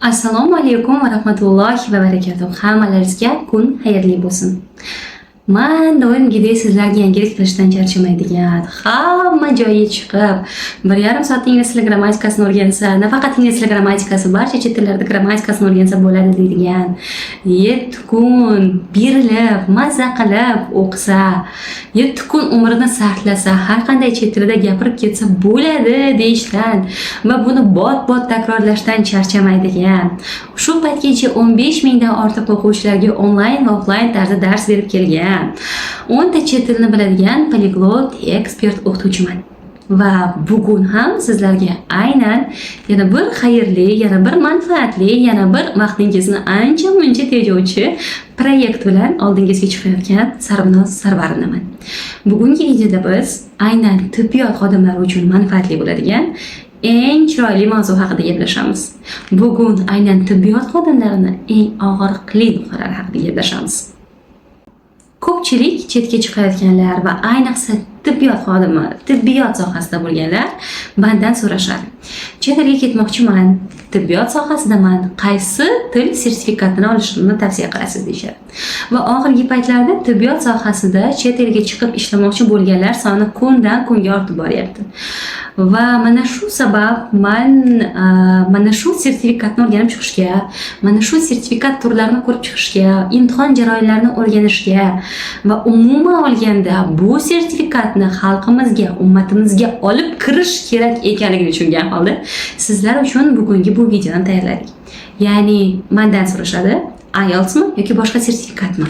Assalomu alaykum va rahmatullohi va barakatuh. Hammalaringizga kun xayrli bo'lsin. Man doimgidek sizlarga yangilik qilishdan charchamaydigan, hamma joyga chiqib, 1,5 soat ingliz tili grammatikasini o'rgansa, nafaqat ingliz tili grammatikasi, barcha chet tillarda grammatikasini o'rgansa bo'ladi deydigan, 7 kun berilib, maza qilib o'qisa, 7 kun umrini sarflasa, har qanday chet tilida gapirib ketsa bo'ladi deyishdan va buni bot-bot takrorlashdan charchamaydigan, shu paytgacha 15 mingdan ortiq o'quvchilarga onlayn va offlayn tarzda dars berib kelgan, 10 ta chet tilini biladigan poliglot ekspert o'qituvchiman. Va bugun ham sizlarga aynan yana bir xayrli, yana bir manfaatli, yana bir vaqtingizni ancha muncha tejovchi proyekt bilan oldingizga chiqayotgan Sarvinoz Sarvarovaman. Bugungi videoda biz aynan tibbiyot xodimlari uchun manfaatli bo'ladigan eng chiroyli mavzu haqida gaplashamiz. Bugun aynan tibbiyot xodimlarini eng og'riqli nuqtalari haqida gaplashamiz. Ko'pchilik chetga chiqayotganlar va ayniqsa tibbiyot xodimi, tibbiyot sohasida bo'lganlar mandan so'rashadi. Chet elga ketmoqchiman, tibbiyot sohasidaman, qaysi til sertifikatini olishimni tavsiya qilasiz, deyishadi. Va oxirgi paytlarda tibbiyot sohasida chet elga chiqib ishlamoqchi bo'lganlar soni kundan kunga ortib boryapti. Va mana shu sabab man mana shu sertifikatni o'rganib chiqishga, mana shu sertifikat turlarini ko'rib chiqishga, imtihon jarayonlarini o'rganishga va umuman olganda bu sertifikatni xalqimizga, ummatimizga olib kirish kerak ekanligini tushungan holda sizlar uchun bugungi bu videoni tayyorladik. Ya'ni mandan so'rashadi: IELTSmi yoki boshqa sertifikatmi?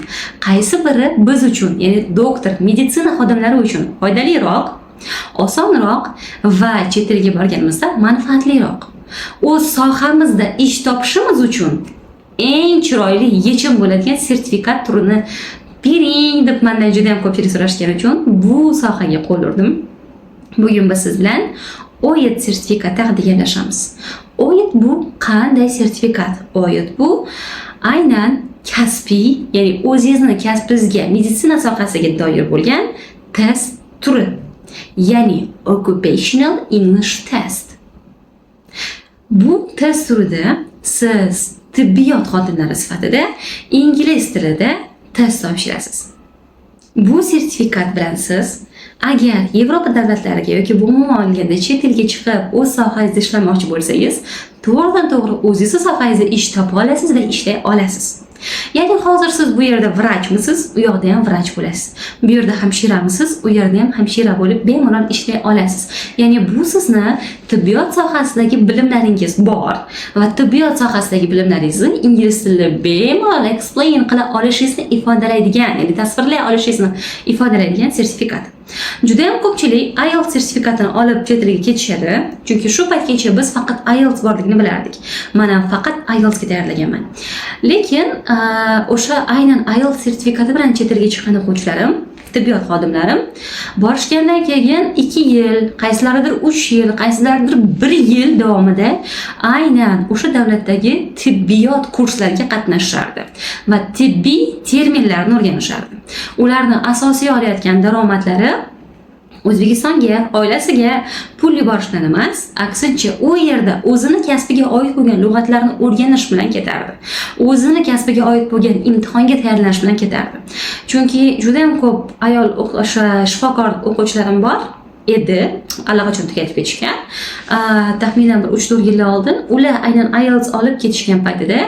Qaysi biri biz uchun, ya'ni doktor, meditsina xodimlari uchun foydaliroq, osonroq va chet elga borganimizda manfaatliroq? O'z sohamizda ish topishimiz uchun eng chiroyli yechim bo'ladigan sertifikat turini bering, deb mandan juda ham ko'pchilik so'rashgani uchun bu sohaga qo'l urdim. Bugun biz siz bilan OET sertifikati haqida gaplashamiz. OET bu qanday sertifikat? OET bu aynan kasbiy, ya'ni o'zingizni kasbingizga, meditsina sohasiga doir bo'lgan test turi. Ya'ni Occupational English Test. Bu test turida siz tibbiyot xodimlari sifatida ingliz tilida test topshirasiz. Bu sertifikat bilan siz agar Yevropa davlatlariga yoki umuman olganda chet elga chiqib o'z sohangizda ishlamoqchi bo'lsangiz, to'g'ridan to'g'ri o'zingizni sohangizda ish topa olasiz va ishlay olasiz. Ya'ni hozir siz bu yerda vrachmisiz, u yoqda ham vrach bo'lasiz. Bu yerda hamshiramisiz, u yerda ham hamshira bo'lib bemalol ishlay olasiz. Ya'ni bu sizni tibbiyot sohasidagi bilimlaringiz bor va tibbiyot sohasidagi bilimlaringizni ingliz tilida bemalol explain qila olishingizni ifodalaydigan, ya'ni tasvirlay olishingizni ifodalaydigan sertifikat. Juda ham ko'pchilik IELTS sertifikatini olib chet elga ketishadi, chunki shu paytgacha biz faqat IELTS borligini bilardik. Man ham faqat IELTSga tayyorlaganman. Lekin o'sha aynan IELTS sertifikati bilan chet elga chiqqan o'quvchilarim, tibbiyot xodimlarim borishgandan keyin 2 yil, qaysilaridir 3 yil, qaysilaridir 1 yil davomida aynan o'sha davlatdagi tibbiyot kurslariga qatnashishardi va tibbiy terminlarni o'rganishardi. Ularni asosiy olayotgan daromadlari O'zbekistonga, oilasiga pul yuborishdan emas, aksincha u yerda o'zini kasbiga oid bo'lgan lug'atlarni o'rganish bilan ketardi. O'zini kasbiga oid bo'lgan imtihonga tayyorlanish bilan ketardi. Chunki juda ham ko'p ayol o'sha shifokor o'quvchilarim bor edi, allaqachon tugatib ketishgan. Taxminan bir 3-4 yil oldin ular aynan IELTS olib ketishgan paytida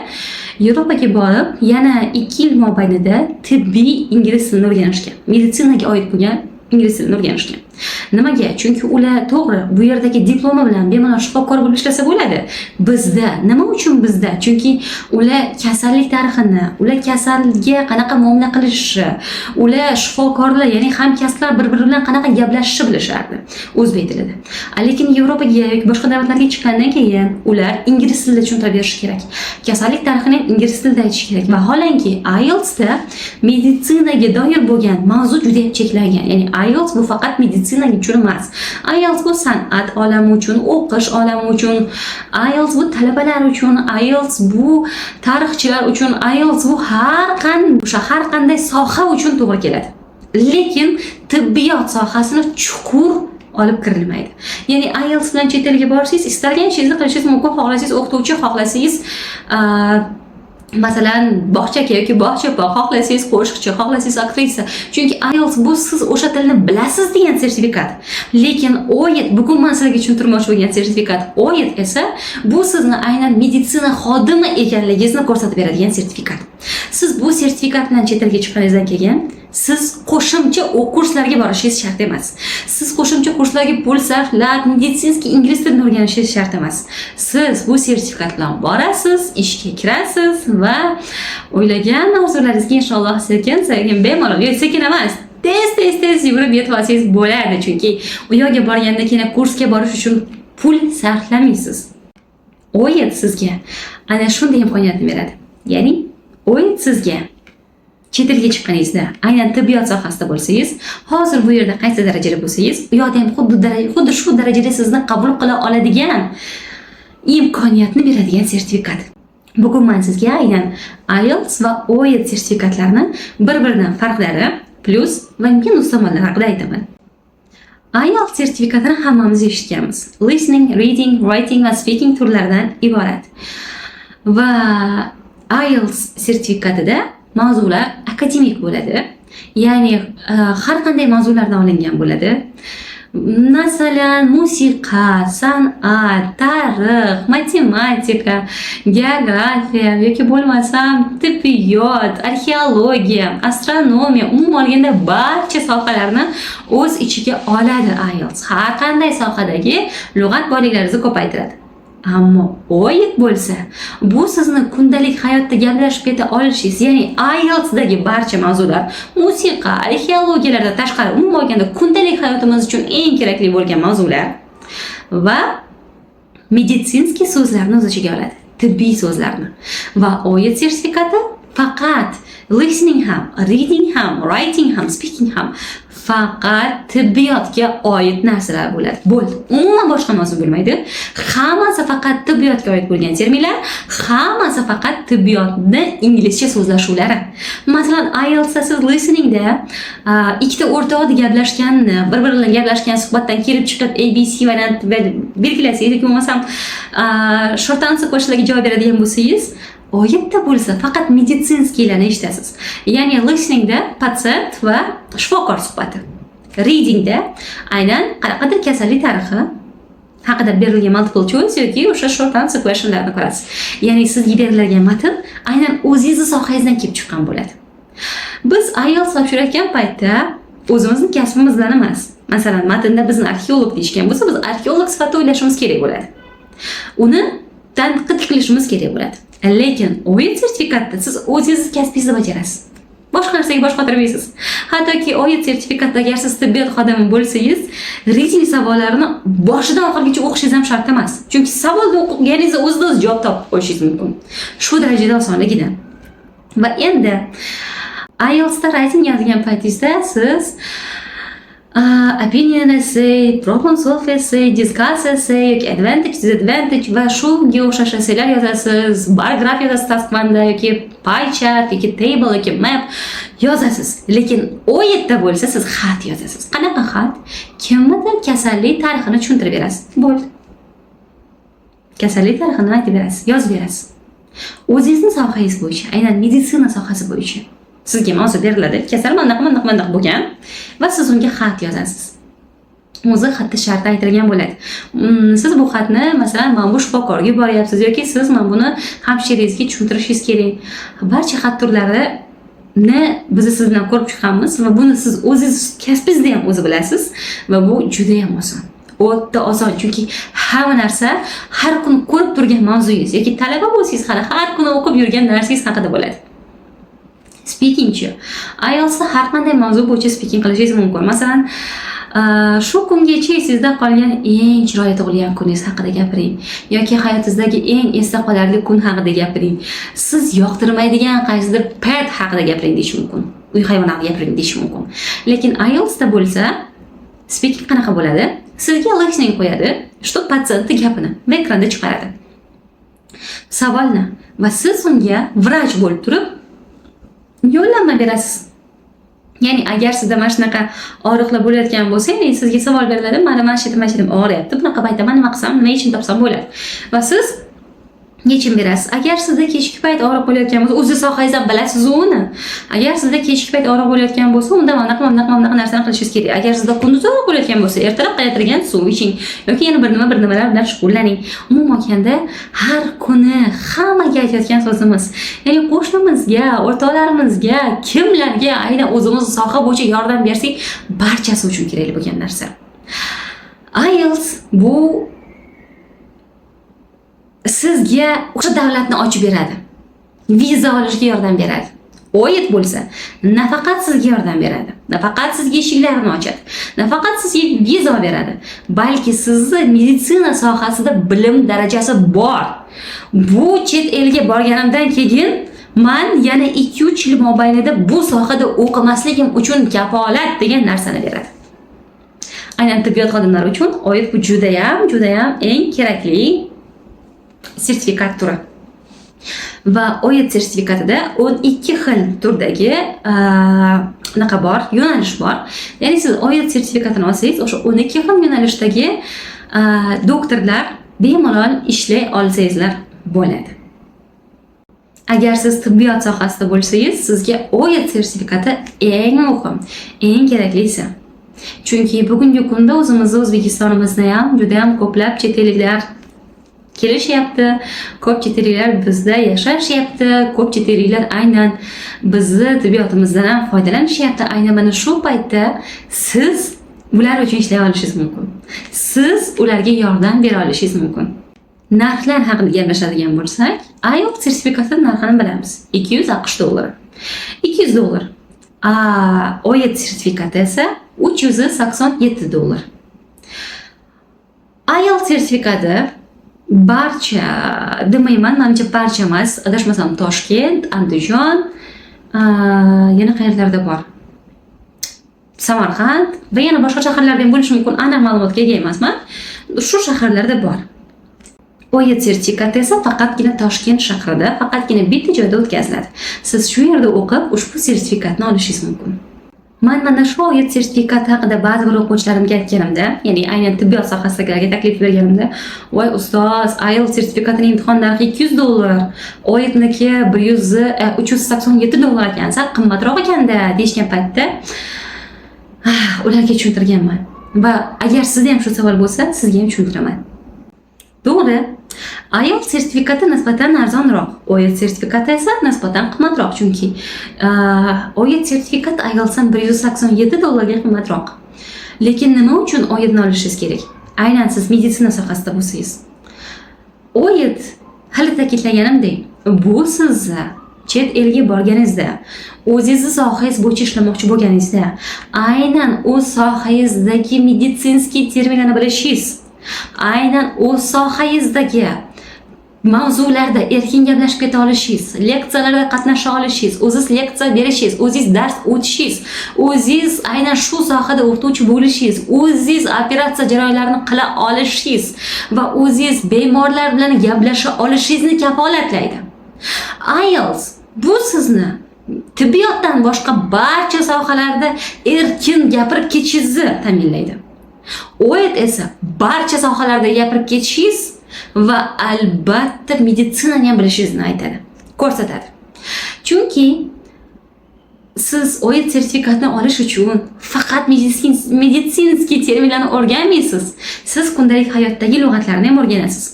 Yevropaga borib, yana 2 yil mobaynida tibbiy ingliz tilini o'rganishgan. Meditsinaga oid bo'lgan ingliz tilini o'rganishgan. Nimaga? Chunki ular to'g'ri bu yerdagi diploma bilan bemalol shifokor bo'lib ishlasa bo'ladi. Bizda nima uchun bizda? Chunki ular kasallik tarixini, ular kasalga qanaqa muomala qilishi, ular shifokorlar, ya'ni hamkasblar bir-biri bilan qanaqa gaplashishni bilishardi o'zbek tilida. Lekin Yevropaga yoki boshqa davlatlarga chiqqandan keyin ular ingliz tilida tushuntirib berishi kerak. Kasallik tarixini ham ingliz tilida aytish kerak. Vaholanki IELTSda meditsinaga doir bo'lgan mavzu juda ham cheklangan. Ya'ni IELTS bu faqat meditsina uchun emas. IELTS bu san'at olami uchun, o'qish olami uchun, IELTS bu talabalar uchun, IELTS bu tarixchilar uchun, IELTS bu har qanday o'sha har qanday soha uchun to'g'ri keladi. Lekin tibbiyot sohasini chuqur olib kirilmaydi. Ya'ni IELTS bilan chet elga borsangiz, istalgan ishingizni qilishingiz mumkin. Xohlasangiz o'qituvchi, xohlasangiz masalan, bog'chaka yoki bog'cha opa, xohlasangiz qo'shiqchi, xohlasangiz aktrisa. Chunki IELTS bu siz o'sha tilni bilasiz degan sertifikat. Lekin OET, bugun man sizlarga tushuntirmoqchi bo'lgan sertifikat OET esa bu sizni aynan meditsina xodimi ekanligingizni ko'rsatib beradigan sertifikat. Siz bu sertifikat bilan chet elga chiqqaningizdan keyin siz qo'shimcha kurslarga borishingiz shart emas. Siz qo'shimcha kurslarga pul sarflab медицинский ingliz tilini o'rganishingiz shart emas. Siz bu sertifikat bilan borasiz, ishga kirasiz va o'ylagan orzularingizga inshaalloh sekin sekin, bemalol, yo'q, sekin emas, tez, tez, tez yugurib yetib olsangiz bo'ladi. Chunki u yoqqa borgandan keyin kursga borish uchun pul sarflamaysiz. OET sizga ana shunday imkoniyatni beradi. Ya'ni OET sizga chet elga chiqqaningizda aynan tibbiyot sohasida bo'lsangiz, hozir bu yerda qaysi darajada bo'lsangiz, u yoqda ham xuddi shu darajada sizni qabul qila oladigan imkoniyatni beradigan sertifikat. Bugun man sizga aynan IELTS va OET sertifikatlarini bir biridan farqlari, plyus va minus tomonlari haqida aytaman. IELTS sertifikatini hammamiz eshitganmiz. Listening, reading, writing va speaking turlaridan iborat. Va IELTS sertifikatida mavzular akademik bo'ladi. Ya'ni har qanday mavzulardan olingan bo'ladi. Masalan, musiqa, san'at, tarix, matematika, geografiya yoki bo'lmasam tibbiyot, arxeologiya, astronomiya, umuman olganda barcha sohalarni o'z ichiga oladi IELTS. Har qanday sohadagi lug'at boyliklaringizni ko'paytiradi. Ammo OET bo'lsa, bu sizni kundalik hayotda gaplashib keta olishingiz, ya'ni IELTSdagi barcha mavzular, musiqa, arxeologiyalardan tashqari, umuman olganda kundalik hayotimiz uchun eng kerakli bo'lgan mavzular va медицинский so'zlarni o'z ichiga oladi, tibbiy so'zlarni. Va OET sertifikati faqat listening ham, reading ham, writing ham, speaking ham faqat tibbiyotga oid narsalar bo'ladi. Bo'ldi. Umuman boshqa mavzu bo'lmaydi. Hammasi faqat tibbiyotga oid bo'lgan terminlar, hammasi faqat tibbiyotni inglizcha so'zlashuvlari. Masalan, IELTSda siz listeningda ikkita o'rtoqni gaplashganini, bir-biri bilan gaplashgan suhbatdan kelib chiqib A, B, C variant belgilasangiz yoki bo'lmasam short answer questionlarga javob beradigan bo'lsangiz, OETda bo'lsa faqat медицинский larni eshitasiz. Ya'ni listeningda patsient va shifokor suhbati. Readingda aynan qanaqadir kasallik tarixi haqida berilgan multiple choice yoki o'sha short answer questionlarni ko'rasiz. Ya'ni sizga berilgan matn aynan o'zingizni sohangizdan kelib chiqqan bo'ladi. Biz IELTS topshirayotgan paytda o'zimizni kasbimiz bilan emas. Masalan, matnda bizni arxeolog deyishgan bo'lsa, biz arxeolog sifatida o'ylashimiz kerak bo'ladi. Uni tanqid qilishimiz kerak bo'ladi. Lekin OET sertifikatda siz o'zingizni kasbingizni bajarasiz. Boshqa narsaga bosh qotirmaysiz. Hattoki OET sertifikatda agar siz tibbiyot xodimi bo'lsangiz, reading savollarini boshidan oxirigacha o'qishingiz ham shart emas. Chunki savolni o'qiganingizda o'zida o'zi javob topib qo'yishingiz mumkin. Shu darajada osonligidan. Va endi IELTSda writing yozgan paytingizda siz opinion essay, problem solve essay, discuss essay yoki advantage, disadvantage va shunga o'xshash essaylar yozasiz, bar graph yozasiz task one'da yoki pie chart yoki table yoki map yozasiz. Lekin OETda bo'lsa siz xat yozasiz. Qanaqa xat? Kimnidir kasallik tarixini tushuntirib berasiz. Bo'ldi. Kasallik tarixini aytib berasiz, yozib berasiz. O'zingizni sohangiz bo'yicha, aynan meditsina sohasi bo'yicha sizga mavzu beriladi. Kasal mana bunaqa, mana bunaqa, mana bunaqa bo'lgan va siz unga xat yozasiz. O'zi xatda sharti aytilgan bo'ladi. Siz bu xatni, masalan, mana bu shifokorga yuboryapsiz yoki siz mana buni hamshirangizga tushuntirishingiz kerak. Barcha xat turlarini biz siz bilan ko'rib chiqqanmiz va buni siz o'zingiz kasbingizda ham o'zi bilasiz va bu juda ham oson. O'ta oson, chunki hamma narsa har kun ko'rib turgan mavzuyingiz yoki talaba bo'lsangiz hali har kuni o'qib yurgan narsangiz haqida bo'ladi. Speakingchi. IELTSda har qanday mavzu bo'yicha speaking qilishingiz mumkin. Masalan, shu kungacha esingizda qolgan eng chiroyli tug'ilgan kuningiz haqida gapiring yoki hayotingizdagi eng esda qolarli kun haqida gapiring. Siz yoqtirmaydigan qaysidir pet haqida gapiring deyish mumkin. Uy hayvoni haqida gapiring deyish mumkin. Lekin IELTSda bo'lsa speaking qanaqa bo'ladi? Sizga listening qo'yadi, что patsientni gapini va ekranda chiqaradi. Savolni va siz unga vrach bo'lib turib yo'llanma berasiz. Ya'ni agar sizda mana shunaqa og'riqlar bo'layotgan bo'lsa, ya'ni sizga savol beriladi: mana shu yerda, mana shu yerim og'riyapti, bunaqa paytda man nima qilsam, nima yechim topsam bo'ladi? Va siz yechim berasiz. Agar sizda kechki payt og'riq bo'layotgan bo'lsa, o'zi sohangizdan bilasiz uni. Agar sizda kechki payt og'riq bo'layotgan bo'lsa, unda mana bunaqa, mana bunaqa, mana bunaqa narsani qilishingiz kerak. Agar sizda kunduz og'riq bo'layotgan bo'lsa, ertalab qaynatilgan suv iching yoki yana bir nima, bir nimalar bilan shug'ullaning. Umuman olganda, har kuni hammaga aytayotgan so'zimiz, ya'ni qo'shnimizga, o'rtoqlarimizga, kimlarga aynan o'zimiz soha bo'yicha yordam bersak, barchasi uchun kerakli bo'lgan narsa. IELTS bu sizga o'sha davlatni ochib beradi, viza olishga yordam beradi. OET bo'lsa, nafaqat sizga yordam beradi, nafaqat sizga eshiklarni ochadi, nafaqat sizga viza beradi, balki sizni meditsina sohasida bilim darajasi bor. Bu chet elga borganimdan keyin man yana 2-3 yil mobaynida bu sohada o'qimasligim uchun kafolat degan narsani beradi. Aynan tibbiyot xodimlari uchun OET bu judayam, judayam eng kerakli sertifikat turi. Va OET sertifikatida 12 xil turdagi anaqa bor, yo'nalish bor. Ya'ni siz OET sertifikatini olsangiz, o'sha 12 xil yo'nalishdagi doktorlar bemalol ishlay olsangizlar bo'ladi. Agar siz tibbiyot sohasida bo'lsangiz, sizga OET sertifikati eng muhim, eng keraklisi. Chunki bugungi kunda o'zimizni O'zbekistonimizda ham juda ham ko'plab chet elliklar kelishyapti, ko'p chet elliklar bizda yashashyapti, ko'p chet elliklar aynan bizni tibbiyotimizdan ham foydalanishyapti. Aynan mana shu paytda siz ular uchun ishlay olishingiz mumkin, siz ularga yordam bera olishingiz mumkin. Narxlar haqida gaplashadigan bo'lsak, IELTS sertifikati narxini bilamiz: 200 AQSh dollari, 200 dollar. A OET sertifikati esa 387 dollar. IELTS sertifikati barcha demayman, manimcha barcha emas, adashmasam, Toshkent, Andijon, yana qayerlarda bor, Samarqand va yana boshqa shaharlarda ham bo'lishi mumkin, aniq ma'lumotga ega emasman, shu shaharlarda bor. OET sertifikati esa faqatgina Toshkent shahrida, faqatgina bitta joyda o'tkaziladi. Siz shu yerda o'qib, ushbu sertifikatni olishingiz mumkin. Man mana shu OET sertifikati haqida ba'zi bir o'quvchilarimga aytganimda, ya'ni aynan tibbiyot sohasidagilarga taklif berganimda, "Voy ustoz, IELTS sertifikatini imtihon narxi 200 dollar, OETniki 387 dollar ekan, sal qimmatroq ekanda", deyishgan paytda, ularga tushuntirganman. Va agar sizda ham shu savol bo'lsa, sizga ham tushuntiraman. To'g'ri, IELTS sertifikati nisbatan arzonroq, OET sertifikati esa nisbatan qimmatroq, chunki OET sertifikati IELTSdan 187 dollarga qimmatroq. Lekin nima uchun OETni olishingiz kerak? Aynan siz meditsina sohasida bo'lsangiz. OET, hali ta'kidlaganimdek, bu sizni chet elga borganingizda, o'zingizni sohangiz bo'yicha ishlamoqchi bo'lganingizda, aynan o'z sohangizdagi медицинский terminlarni bilishingiz, aynan o'z sohangizdagi mavzularda erkin gaplashib keta olishingiz, leksiyalarda qatnasha olishingiz, o'zingiz leksiya berishingiz, o'zingiz dars o'tishingiz, o'zingiz aynan shu sohada o'qituvchi bo'lishingiz, o'zingiz operatsiya jarayonlarini qila olishingiz va o'zingiz bemorlar bilan gaplasha olishingizni kafolatlaydi. IELTS bu sizni tibbiyotdan boshqa barcha sohalarda erkin gapirib ketishingizni ta'minlaydi. OET esa barcha sohalarda gapirib ketishingiz va albatta meditsinani ham bilishingizni aytadi, ko'rsatadi. Chunki siz OET sertifikatini olish uchun faqat медицинский terminlarni o'rganmaysiz. Siz kundalik hayotdagi lug'atlarni ham o'rganasiz.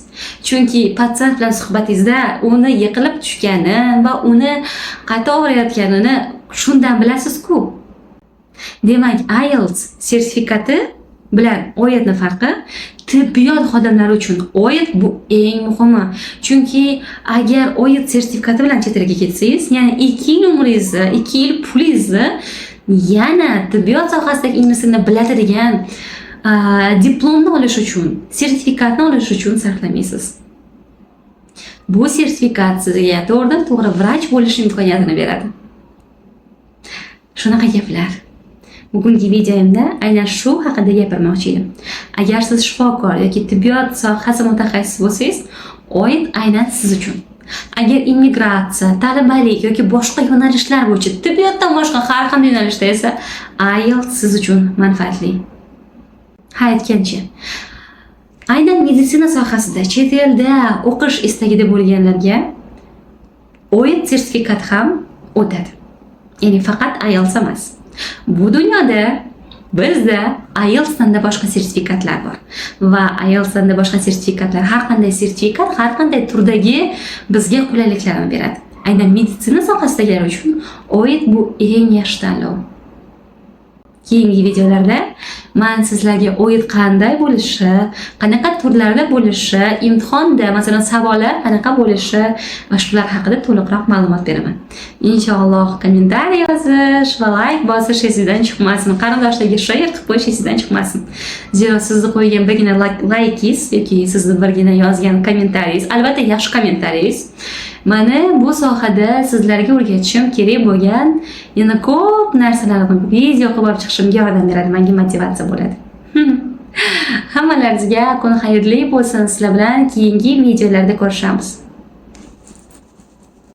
Chunki patsient bilan suhbatingizda uni yiqilib tushgani va uni qayta og'riyotganini shundan bilasiz-ku. Demak, IELTS sertifikati bilan OETni farqi: tibbiyot xodimlari uchun OET bu eng muhimi. Chunki agar OET sertifikati bilan chet elga ketsangiz, ya'ni 2 yil umringizni, 2 yil pulingizni yana tibbiyot sohasidagi ingliz tilini biladi degan diplomni olish uchun, sertifikatni olish uchun sarflamaysiz. Bu sertifikat sizga to'g'ridan to'g'ri vrach bo'lish imkoniyatini beradi. Shunaqa gaplar. Bugungi videomda aynan shu haqida gapirmoqchi edim. Agar siz shifokor yoki tibbiyot sohasi mutaxassisi bo'lsangiz, OET aynan siz uchun. Agar immigratsiya, talabalik yoki boshqa yo'nalishlar bo'yicha, tibbiyotdan boshqa har qanday yo'nalishda esa IELTS siz uchun manfaatli. Ha, aytgancha, aynan meditsina sohasida chet elda o'qish istagida bo'lganlarga OET sertifikati ham o'tadi. Ya'ni faqat IELTS emas. Bu dunyoda bizda IELTSdan boshqa sertifikatlar bor va IELTSdan boshqa sertifikatlar, har qanday sertifikat har qanday turdagi bizga qulayliklarni beradi. Aynan meditsina sohasidagilar uchun OET bu eng yaxshi tanlov. Keyingi videolarda man sizlarga OET qanday bo'lishi, qanaqa turlarda bo'lishi, imtihonda, masalan, savollar qanaqa bo'lishi va shular haqida to'liqroq ma'lumot beraman. Inshaalloh, kommentariy yozish va layk bosish esingizdan chiqmasin. Qarindoshlarga share qilib qo'yish esingizdan chiqmasin. Zero sizni qo'ygan birgina laykingiz yoki sizni birgina yozgan kommentariyangiz, albatta, yaxshi kommentariyangiz mani bu sohada sizlarga o'rgatishim kerak bo'lgan yana ko'p narsalarni video qilib olib chiqishimga yordam beradi, menga motivatsiya bo'ladi. Hammalaringizga kun xayrli bo'lsin. Sizlar bilan keyingi videolarda ko'rishamiz.